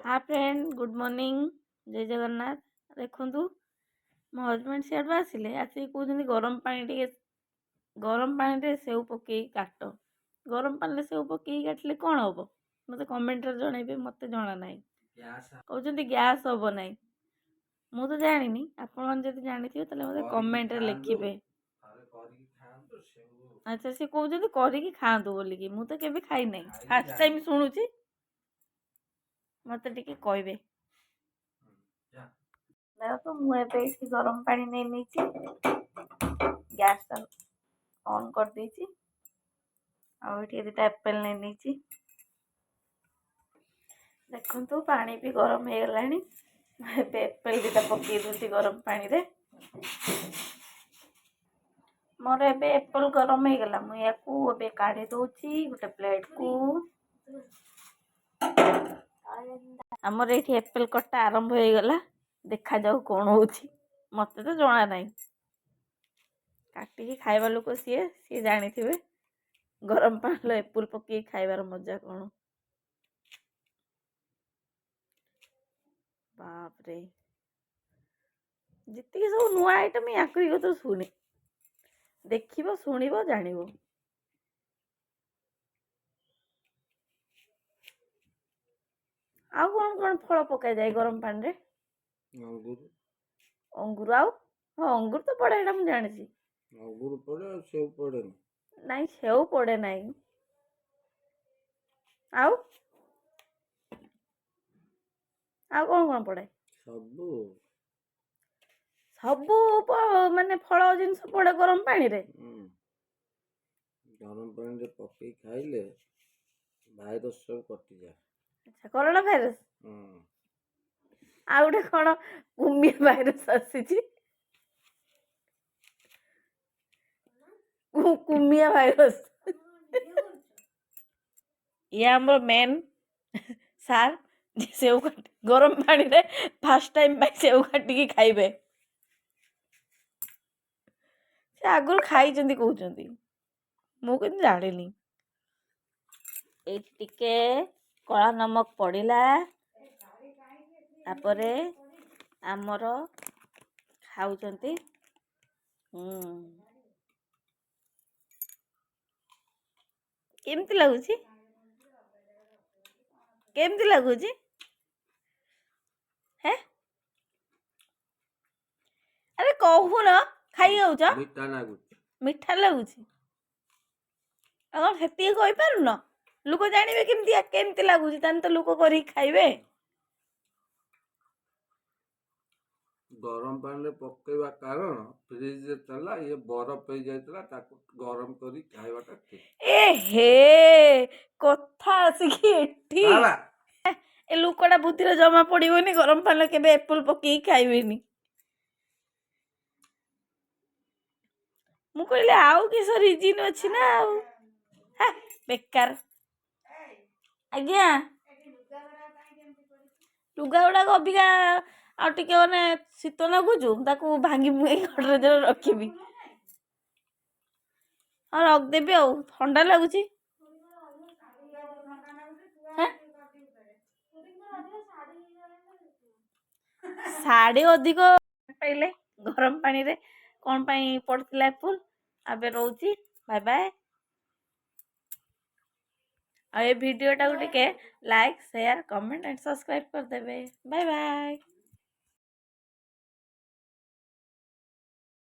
ହା friend, good morning, ଜୟ ଜଗନ୍ନାଥ। ଦେଖନ୍ତୁ, ମୋ ହଜବେଣ୍ଡ ସିଆଡ଼ୁ ଆସିଲେ, ଆସିକି କହୁଛନ୍ତି ଗରମ ପାଣି ଟିକେ, ଗରମ ପାଣିରେ ସେଉ ପକେଇକି କାଟ। ଗରମ ପାଣିରେ ସେଉ ପକେଇକି କାଟିଲେ କ'ଣ ହେବ, ମୋତେ କମେଣ୍ଟରେ ଜଣାଇବେ। ମୋତେ ଜଣା ନାହିଁ। କହୁଛନ୍ତି ଗ୍ୟାସ୍ ହେବ ନାହିଁ। ମୁଁ ତ ଜାଣିନି, ଆପଣମାନେ ଯଦି ଜାଣିଥିବେ ତାହେଲେ ମୋତେ କମେଣ୍ଟରେ ଲେଖିବେ। ଆଚ୍ଛା, ସେ କହୁଛନ୍ତି କରିକି ଖାଆନ୍ତୁ ବୋଲିକି। ମୁଁ ତ କେବେ ଖାଇନାହିଁ, ଫାର୍ଷ୍ଟ ଟାଇମ୍ ଶୁଣୁଛି। ମୋତେ ଟିକେ କହିବେ। ଦେଖନ୍ତୁ, ମୁଁ ଏବେ ଏଇଠି ଗରମ ପାଣି ନେଇ ନେଇଛି, ଗ୍ୟାସ୍ଟା ଅନ୍ କରିଦେଇଛି ଆଉ ଏଠି 2ଟା ଆପେଲ୍ ନେଇ ନେଇଛି। ଦେଖନ୍ତୁ, ପାଣି ବି ଗରମ ହେଇଗଲାଣି। ମୁଁ ଏବେ ଆପେଲ୍ 2ଟା ପକେଇ ଦେଉଛି ଗରମ ପାଣିରେ। ମୋର ଏବେ ଆପେଲ୍ ଗରମ ହେଇଗଲା। ମୁଁ ୟାକୁ ଏବେ କାଢ଼ି ଦେଉଛି ଗୋଟେ ପ୍ଲେଟ୍କୁ। ଆମର ଏଇଠି ଆପେଲ୍ କଟା ଆରମ୍ଭ ହେଇଗଲା। ଦେଖାଯାଉ କ'ଣ ହେଉଛି, ମୋତେ ତ ଜଣା ନାହିଁ। କାଟିକି ଖାଇବା ଲୋକ ସିଏ ସିଏ ଜାଣିଥିବେ ଗରମ ପାଣିରେ ଏପୁଲ ପକେଇକି ଖାଇବାର ମଜା କ'ଣ। ବାପରେ, ଯେତିକି ସବୁ ନୂଆ ଆଇଟମ୍ ୟାଙ୍କରି କତୁରୁ ଶୁଣେ। ଦେଖିବ, ଶୁଣିବ, ଜାଣିବ। ଆଉ କ'ଣ କ'ଣ ଫଳ ପକାଯାଏ ଗରମ ପାଣିରେ? ଅଙ୍ଗୁର। ଅଙ୍ଗୁର ଆଉ, ହଁ, ଅଙ୍ଗୁର ତ ପଡ଼େ, ଏଇଟା ମୁଁ ଜାଣିଛି। ଅଙ୍ଗୁର ପଡ଼େ ଆଉ ସେଉ ପଡ଼େନି? ନାଇଁ, ସେଉ ପଡ଼େ ନାହିଁ। ଆଉ ଆଉ କ'ଣ କ'ଣ ପଡ଼େ? ସବୁ। ସବୁ ମାନେ ଫଳ ଜିନିଷ ପଡ଼େ ଗରମ ପାଣିରେ? ଗରମ ପାଣିରେ ପକେଇ ଖାଇଲେ ଭାଇରସ୍ ସବୁ କଟିଯାଏ। ଆଚ୍ଛା, କରୋନା ଭାଇରସ୍? ଆଉ ଗୋଟେ କ'ଣ କୁମିଆ ଭାଇରସ୍ ଆସିଛି, କୁମିଆ ଭାଇରସ୍। ଇଏ ଆମର ମେନ୍ ସାର୍, ସେଉ କାଟି ଗରମ ପାଣିରେ ଫାର୍ଷ୍ଟ ଟାଇମ୍ ପାଇଁ ସେଉ କାଟିକି ଖାଇବେ। ସେ ଆଗରୁ ଖାଇଛନ୍ତି କହୁଛନ୍ତି, ମୁଁ କିନ୍ତୁ ଜାଣିନି। ଏଇଠି ଟିକେ କଳା ନମକ ପଡ଼ିଲା। ତାପରେ ଆମର ଖାଉଛନ୍ତି। କେମିତି ଲାଗୁଛି? କେମିତି ଲାଗୁଛି? ହେ, ଆରେ କହୁନ, ଖାଇ ଯାଉଛ। ମିଠା ଲାଗୁଛି। ମିଠା ଲାଗୁଛି? ଆଉ କ'ଣ ସେତିକି କହିପାରୁନ? ଲୋକ ଜାଣିବେ କେମିତି କେମିତି ଲାଗୁଛି? ତାହେଲେ ତ ଲୋକ କରିକି ଖାଇବେ। ଗରମ ପାଣିରେ ପକେଇବା କାରଣ ଫ୍ରିଜରେ ଥିଲା, ଇଏ ବରଫ ହେଇଯାଇଥିଲା, ତାକୁ ଗରମ କରି ଖାଇବାଟା ଠିକ। ଏ ହେ, କଥା ଆସିକି ଏଠି। ବାବା। ଏ ଲୋକଟା ବୁଦ୍ଧିରେ ଜମା ପଡ଼ିବନି, ଗରମ ପାଣିରେ କେବେ ଏପୁଲ ପକେଇକି ଖାଇବେନି। ମୁଁ କହିଲି ଆଉ କିସ ରିଜିନ୍ ଅଛି ନା ଆଉ। ହେ, ବେକାର। ଆଜ୍ଞା, ଲୁଗା ଗୁଡ଼ାକ ଅବିକା ଆଉ ଟିକେ ମାନେ ଶୀତ ଲାଗୁଛୁ, ତାକୁ ଭାଙ୍ଗି ଭୁଙ୍ଗି ଗଡ଼ରେଜରେ ରଖିବି। ହଁ, ରଖିଦେବି। ଆଉ ଥଣ୍ଡା ଲାଗୁଛି। ହେଁ, ଶାଢ଼ୀ ଅଧିକ ପାଇଲେ ଗରମ ପାଣିରେ କ'ଣ ପାଇଁ ପଡ଼ିଥିଲା ଏପୁଲ। ଏବେ ରହୁଛି, ବାଏ ବାଏ। ଆଉ ଏ ଭିଡ଼ିଓଟାକୁ ଟିକେ like, share, comment and subscribe କରିଦେବେ। Bye bye.